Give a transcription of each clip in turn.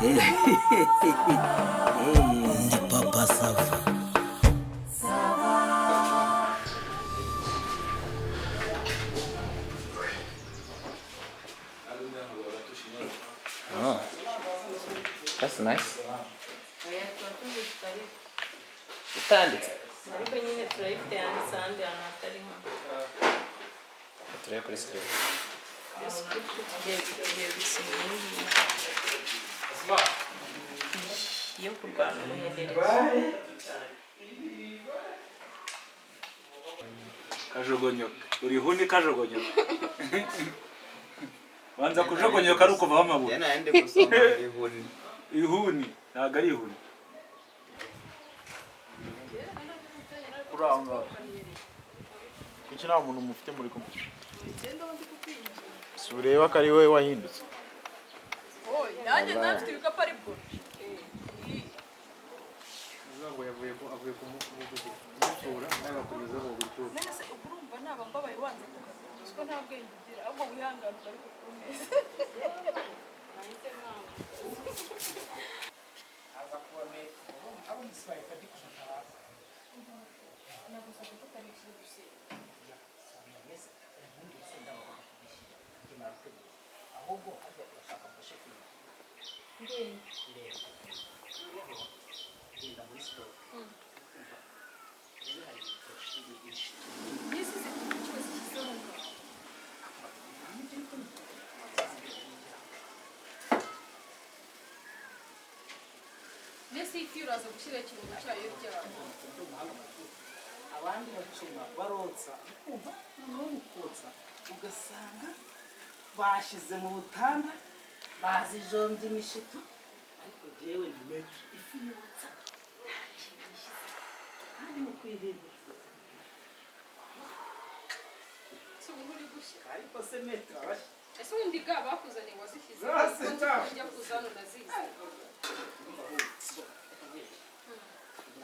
Ndi Papa Sava. Oh, that's nice. Oya, tuba tuzi tutari. Utanditse. Ariko nyine turayifite, yanditse ahandi hantu hatari hano. Turebe kuri script. Iyo script tugiye gusinya iyi ngiyi yo kurwana umuhenderezo. Kajogonyoka urihuni, kajogonyoka, banza kujogonyoka ari ukuvaho amabuye. Nandi gusoma ihuni. Ihuni ntabwo ari ihuni. Uri aho ngaho, kuki nta muntu mufite muri kumwe? Si ureba ko ari wowe wahindutse? Nanjye ntafite ibikapu aribwo. Ngo yavuye ku avuye kumusura nawe bakomeza ngo gutura. None se ubwo urumva naba mbabaye wanze kukazi ko nta bwenge ugira, ahubwo wihangane ugaruke ku meza. Mbese ikibazo gishyizeho ngaho? Mbese ifi uraza gushyiraho ikirungo cyayo ryari? Abandi bacuma barotsa, ukumva noneho mu kotsa ugasanga bashyize mu butanda, bazijombye imishito, ariko jyewe ni maître ifi yotsa nta kintu gishyize kandi mu kuyihindura. Si ubu nturi gushya? Ariko se maître arashya? Ese ubundi ga bakuzaniye wazishyize? Zose ta. Njya kuza hano nazizi.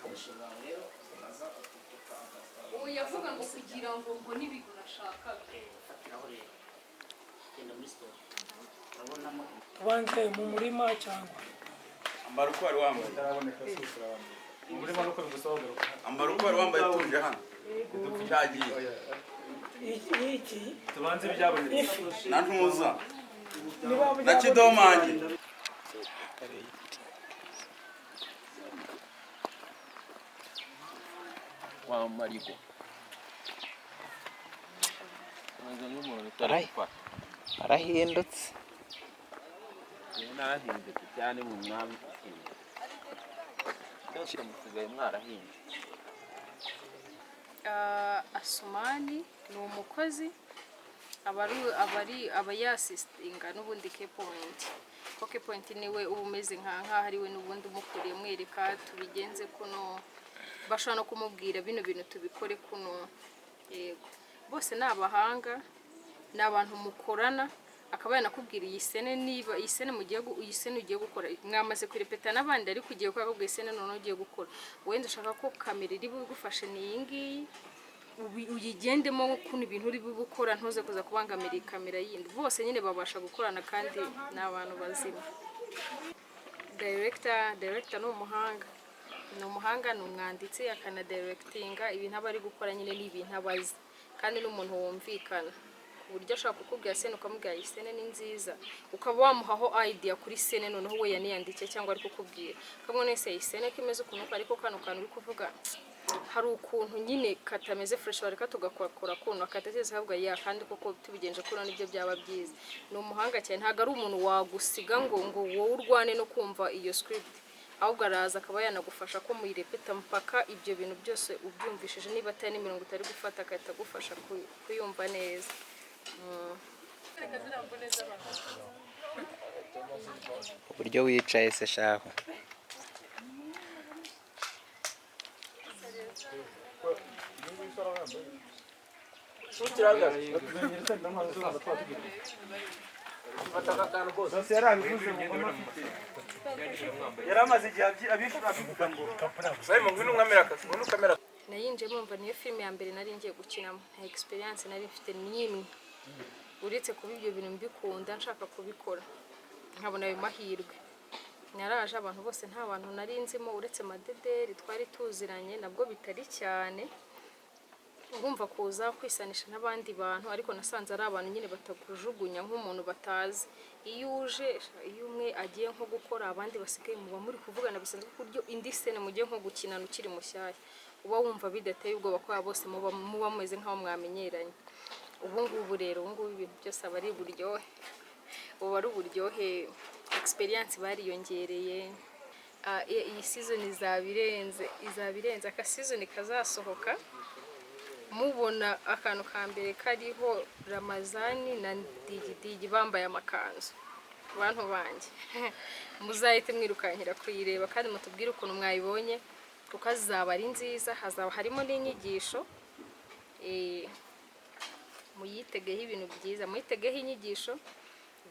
Umushinga wawe rero uraza. Ubu yavuga ngo kugira ngo mbone ibintu nashakaga. Fatiraho rero, genda muri store urabonamo. Tubanze mu murima cyangwa? Ambara uko wari wambaye. Utaraboneka si turabona. Mu murima nuko bigusaba kugaruka. Ambara uko wari wambaye tuje hano cyagiye. Iki? Tubanze ibyabonetse. Ifi. Na ntuza. Niba Na kidomange. Wa marigo umeze nk'umuntu utari gufata. Arahindutse. Njyewe narahindutse cyane mu mwami, byose musigaye mwarahinze. Asumani ni umukozi, aba ari aba yasisitinga n'ubundi Keypoint, ko Keypoint niwe uba umeze nkaho ari we n'ubundi umukuriye, mwereka tubigenze kuno, bashobora no kumubwira bino bintu tubikore kuno. Yego, bose ni abahanga, ni abantu mukorana, akaba yanakubwira iyi scène, niba iyi scène mugiye iyi scène ugiye gukora mwamaze kurepeta n'abandi, ariko ugiye gukora iyi scène noneho ugiye gukora, wenda ushaka ko kamera iri bugufashe ni iyi ngiyi, uyigendemo kuno, ibintu uri gukora ntuze kuza kubangamira iyi kamera yindi. Bose nyine babasha gukorana kandi ni abantu bazima. Director ni umuhanga, ni umuhanga, ni umwanditsi akanadirectinga. Ibintu aba ari gukora nyine ni ibintu aba azi, kandi ni umuntu wumvikana ku buryo ashobora kukubwira scène, ukamubwira iyi scène ni nziza, ukaba wamuhaho idea kuri scène noneho we yaniyandikiye cyangwa ari kukubwira kamwe nese iyi scène ko imeze ukuntu, ariko kano kantu uri kuvuga hari ukuntu nyine katameze fresh, bareka tugakora kuno, akatekereza akavuga ya kandi koko tubigenje kuno nibyo byaba byiza. Ni umuhanga cyane, ntabwo ari umuntu wagusiga ngo wowe urwane no kumva iyo script, ahubwo araza akaba yanagufasha ko muyirepeta mpaka ibyo bintu byose ubyumvishije, niba atari n'imirongo utari gufata agahita agufasha kuyumva neza. Uburyo wicaye se shahu? Zose yarabivuze mu ngoma afite, yari amaze igihe abivuga ngo Simon, ngwino umwamira akazi, ngwino ukamera. Nayinjiyemo mva niyo filime ya mbere nari ngiye gukinamo, nta experience nari mfite n'imwe, uretse kuba ibyo bintu mbikunda, nshaka kubikora, nkabona ayo mahirwe. Naraje abantu bose nta bantu nari nzimo uretse Madederi twari tuziranye, nabwo bitari cyane. Urumva kuza kwisanisha n'abandi bantu, ariko nasanze ari abantu nyine batakujugunya nk'umuntu batazi. Iyo uje, iyo umwe agiye nko gukora, abandi basigaye muba muri kuvugana bisanzwe, ku buryo indi scène mugiye nko gukinana ukiri mushyashya uba wumva bidateye ubwoba, ko bose muba mumeze nk'aho mwamenyeranye. Ubu ngubu rero, ubu ngubu ibintu byose aba ari uburyohe, ubu ari uburyohe, experience bariyongereye. Iyi season izaba irenze, izaba irenze. Aka season kazasohoka mubona akantu ka mbere kariho Ramazani na Digidigi bambaye amakanzu. Bantu banjye, muzahite mwirukankira kuyireba kandi mutubwire ukuntu mwayibonye, kuko azaba ari nziza, hazaba harimo n'inyigisho. Muyitegeho ibintu byiza, muyitegeho inyigisho,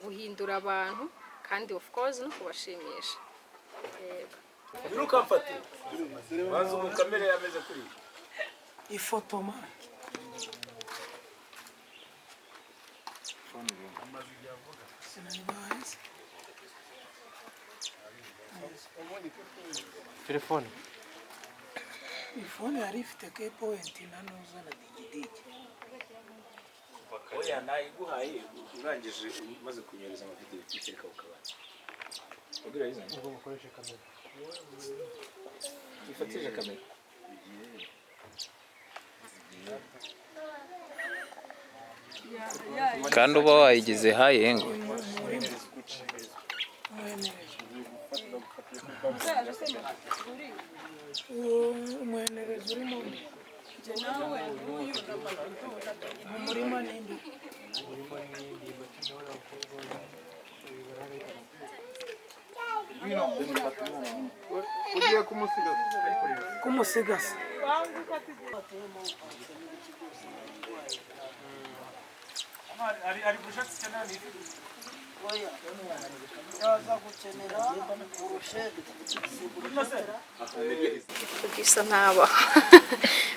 guhindura abantu kandi of course no kubashimisha. Yego. Ntukamfate, banza umukamere ameze kuriya. Ifoto man. Sinanibazi. Telefone. Ifone yari ifite ke point na nuza na Digidigi. Oya, nayiguhaye urangije umaze kunyohereza amavideo ukitereka ku kabati. Ubwira yizanye. Ubwo mukoreshe kamera. Wifatije kamera. Kandi uba wayigize hayengo. Umwenereza urimo mu murima n'indi. Ugiye kumusiga? Kumusigasa. Ari burusheti ikenera ni ifi. Yaza gukenera burushete. Producer ntaba,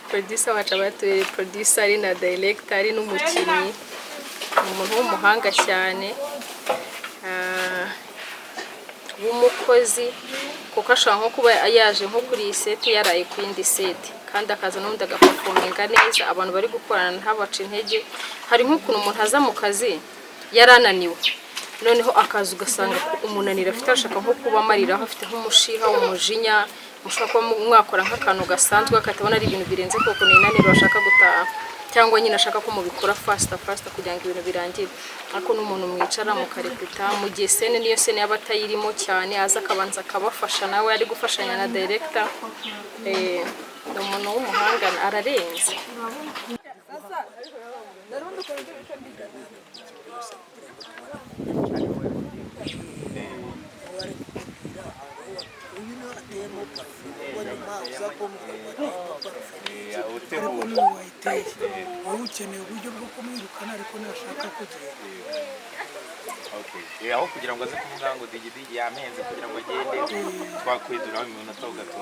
producer wacu aba yatubereye producer, ari na director, ari n'umukinnyi. Ni umuntu w'umuhanga cyane, w'umukozi, kuko ashobora nko kuba yaje nko kuri iyi set yaraye ku yindi set, kandi akaza n'ubundi agaperforminga neza. Abantu bari gukorana ntabaca intege. Hari nk'ukuntu umuntu aza mu kazi yarananiwe, noneho akaza ugasanga umunaniro afite ashaka nko kuba amariraho, afite nk'umushiha, umujinya. Mushobora kuba mwakora nk'akantu gasanzwe akatabona ari ibintu birenze, kuko ni inaniro, ashaka gutaha, cyangwa nyine ashaka ko mubikora faster faster kugira ngo ibintu birangire. Ariko n'umuntu mwicara mukarepeta mu gihe scène, niyo scène yaba atayirimo cyane, aza akabanza akabafasha, nawe ari gufashanya na director. Ni umuntu w'umuhanga, ararenze. Uyu niwe ateyemo parufe, ubwo nyuma uza kumbwira ngo ateyemo parufe. Ariko niwe wayiteye, wowe ukeneye uburyo bwo kumwirukana, ariko ntashaka kugenda. Okay. Aho kugira ngo aze kuvuga ngo Digidigi yamenze kugira ngo agende, twakwiduraho iminota gato.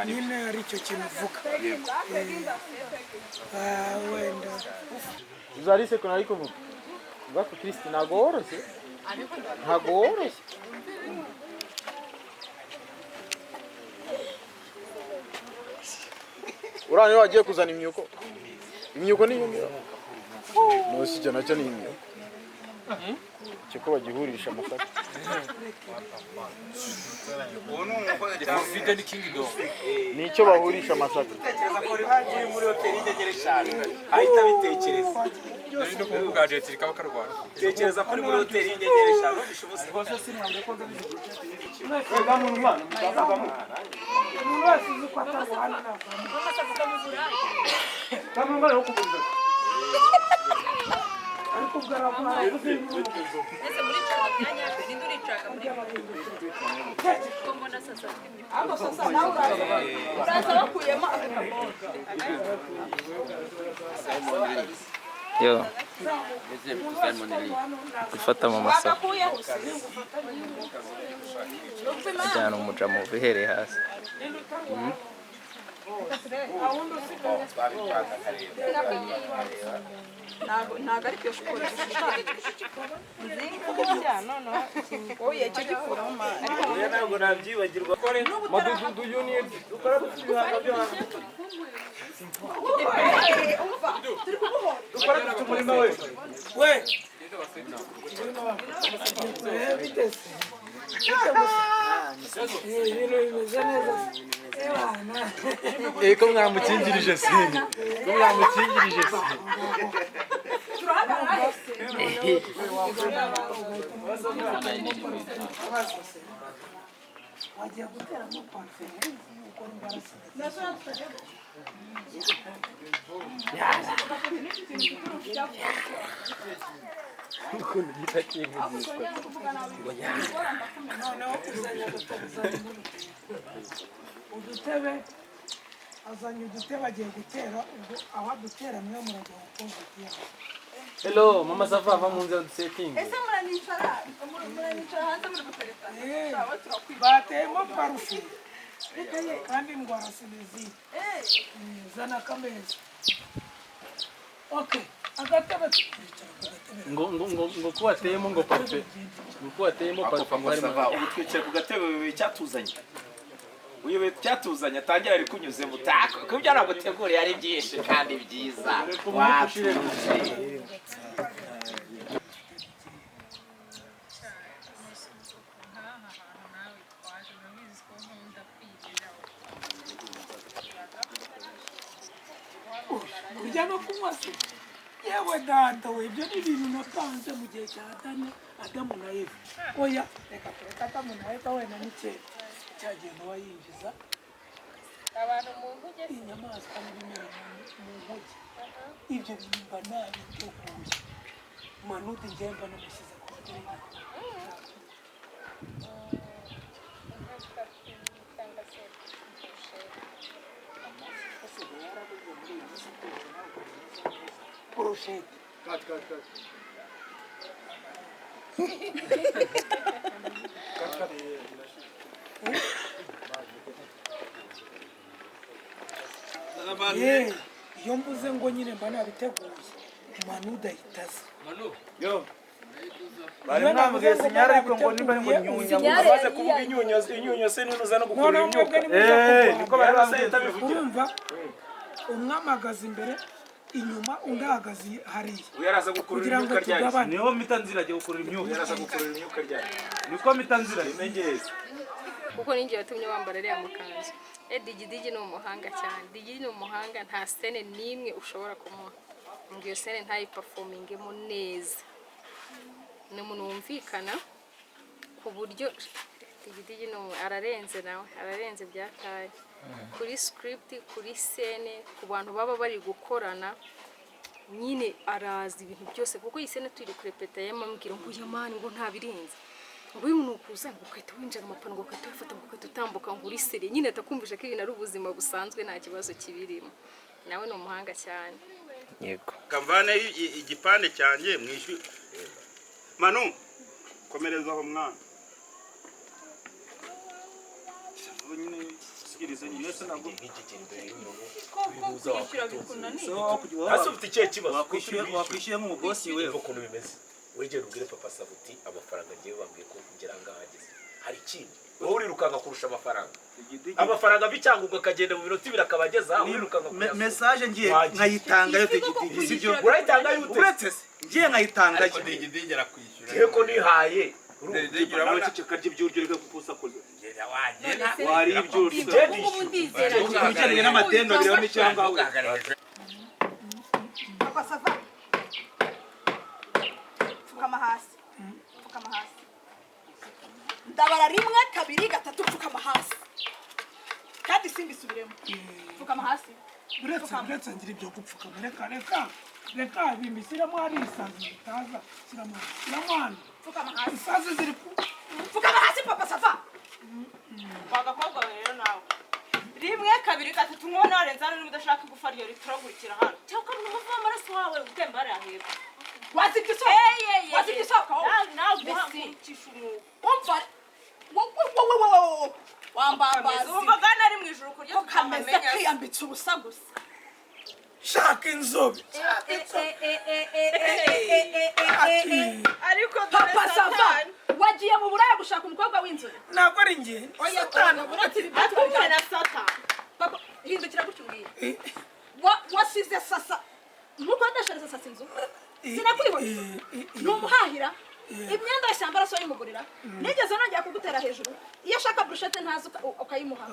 Nyine ari icyo kintu uvuga. Yego. Wenda. Uzarise ko nari kuvuga ubwako Kristi ntabwo woroshye, ntabwo woroshye. Uriya niwe wagiye kuzana imyuko. Imyuko ni imyuko ntusi, icyo nacyo ni imyuko, icyo ko bagihurisha amasaka. Uwo ni umukozi cyangwa Ufite ni kingdom. Ni icyo bahurisha amasaka. Utekereza ko uri muri hoteli y'inyenyeri eshanu ahita abitekereza. Nari no kuvuga jet kaba karwara. Tekereza ko uri muri hoteli y'inyenyeri eshanu ufishe ubusa. Umuntu wese uzi ko atarwana ntabwo, ariko ubwo aravuze. Ese muricaga bya nyabyo? Ninde uricaga muri ko mbona sasa afite Ariko sasa nawe uraza bakuyemo akaboro. Yo. Simon Lee. Gufata mu masaka. Wagakuyeho se? Ajyana umujama ubihereye hasi. Ntabwo ari byo siporo ishushanyije. Oya, icyo gikuramo. Oya, ntabwo. Nabyibagirwa. Madudu, do you need Dukora dufite ibihanga byo hanze. Dukora dufite umurima we. We bitese ibintu bimeze neza. Eh, ko mwamukingirije se? Ko mwamukingirije se? Wagiye guteramo parufe yuko ndwara. Ukuntu gita kivugishwa ngo ya. Noneho uzanye agatebe, uzanye udutebe, azanye udutebe agiye gutera. Ubwo aho adutera mwe murajya gukoza igihe. Hello, mama Sava, va mu nzira dusetinge. Ese muranicara hanze muri gutereta? Bateyemo parufe kandi ndwara sinezite. Zana akameza. Okay, agatebe, twicara ku gatebe. Ngo ko wateyemo ngo parufe, ngo ko wateyemo parufe ngo Papa harimo Sava, ubu twicaye ku gatebe bibiri cyatuzanye. Uyobewe cyatuzanye atangira ari kunyuze mutako. Kuko ibyo naguteguriye ari byinshi kandi byiza. Watuje. Nk'aha hantu nawe twaje, urabizi ko nkunda kwirira. Kurya no kunywa se? Yewe data we, ibyo ni ibintu napanze mu gihe cya Adamu na Eva. Oya, reka tureke Adamu na Eva wenda ni kera cyagiye yinjiza Abantu mu nkuge se? Inyamaswa n'ibimera mu nkuge. Ibyo bintu mba nabiteguye. Manudi njyewe mba namushyize ku mategeko. Nka papi cyangwa se burushete. Burushete. Cut, cut, cut. Cut, cut. Ye, iyo mvuze ngo nyine mba nabiteguye, Manuda ahita aza. Manu. Yo. Bari mwambwiye sinyara ariko ngo nimba ari ngo nyunya ngo Amaze kuvuga inyunyo, inyunyo se nuza no gukurura Noneho imyuka. mwebwe nimuza Eh, niko bari Yarase bambwiye. itabivugira. Urumva, umwe ahagaze imbere, inyuma, undi ahagaze hariya. Uyu araza gukurura Kugira ngo imyuka ryari? tugabane. Niho mpita nzira agiye gukurura imyuka. Uyu araza gukurura imyuka ryari? Niko mpita nzira. Imenyereze. Kuko ninjye watumye wambara ariya makanzu. Digidigi ni umuhanga cyane. Digidi ni umuhanga, nta scene n'imwe ushobora kumuha ngo iyo scene ntayiperformingemo neza. Ni umuntu wumvikana ku buryo Digidigi ni ararenze, nawe ararenze byataye kuri script, kuri scene, ku bantu baba bari gukorana. Nyine arazi ibintu byose, kuko iyi scene turi kurepeta yamambwira ngo uyu mani ngo ntabirenze, ngo uyu ni ukuza ngo ugahita winjira amapano, ngo ugahita uyafata, ngo ugahita utambuka, ngo uri sérieux. Nyine atakumvisha ko ibintu ari ubuzima busanzwe, nta kibazo kibirimo. Nawe ni umuhanga cyane. Yego. Kamvane igipande cyanjye mwishyure. Manu, komereza aho mwana. Nyine sikirize nyine se ntabwo. Kwishyura bikunaniye. Hasi ufite ikihe kibazo? Wakwishyuye nk'umubosi we. Umva ukuntu bimeze. Wegera ubwire Papa Sava uti amafaranga ngiye bambwiye ko ngera ngaha ageze. Hari ikindi? Wowe urirukanka kurusha amafaranga. Amafaranga ava i Cyangugu akagenda mu minota 2 akaba ageze aha, urirukanka kuyasura. Message ngiye Wagiye. nkayitangayo Digidigi, sibyo? Urayitanga yute? Uretse se ngiye nkayitangayo. Ariko Digidigi arakwishyura. Ngiye ko nihaye. Digidigi Nawe urabona. ceceka rya ibyuryo, reka kukusakuza. Wagenda. Wari ibyuryo. Ubu ndizera. Ibijyanye n'amadeni babiramo icyangwa we. Papa Sava, pfukama hasi, pfukama hasi. Ndabara rimwe, kabiri, gatatu, pfukama hasi kandi simbisubiremo. Pfukama hasi. Uretse ngira ibyo gupfukama. Reka, reka, reka bimbishyiramo. Hari isazi zitaza. Shyiramo hano, shyiramo hano. Pfukama hasi. Isazi ziri ku Pfukama hasi, Papa Sava. Wagakobwa we rero nawe, rimwe, kabiri, gatatu. Nkubona warenze hano, niba udashaka igufa ryo rituragurikira hano cyangwa umuvu w'amaraso wawe utemba hariya hepfo. Wazibye isoko, wazibye isoko wowe. Nawe guhangukisha umwuka. Umva wowe, wowe, wowe, wowe wambambazi. Wumva gana ari mu ijuru kurya ko kameze kiyambitse ubusa gusa. Shaka inzobe, shaka inzobe. Ariko Papa Sava. Wagiye mu buraya gushaka umukobwa w'inzobe. Ntabwo ari njye. Oya, Satani. uretse ibi byatwumvire na Satani. Papa, hindukira gutya umbwire. Wasize sasa ntukodeshereza sasa inzu, sinakwiboneye, ntumuhahira imyenda yose yambara, so yimugurira. Nigeze nongera kugutera hejuru? Iyo ashaka burushete ntazi ukayimuha.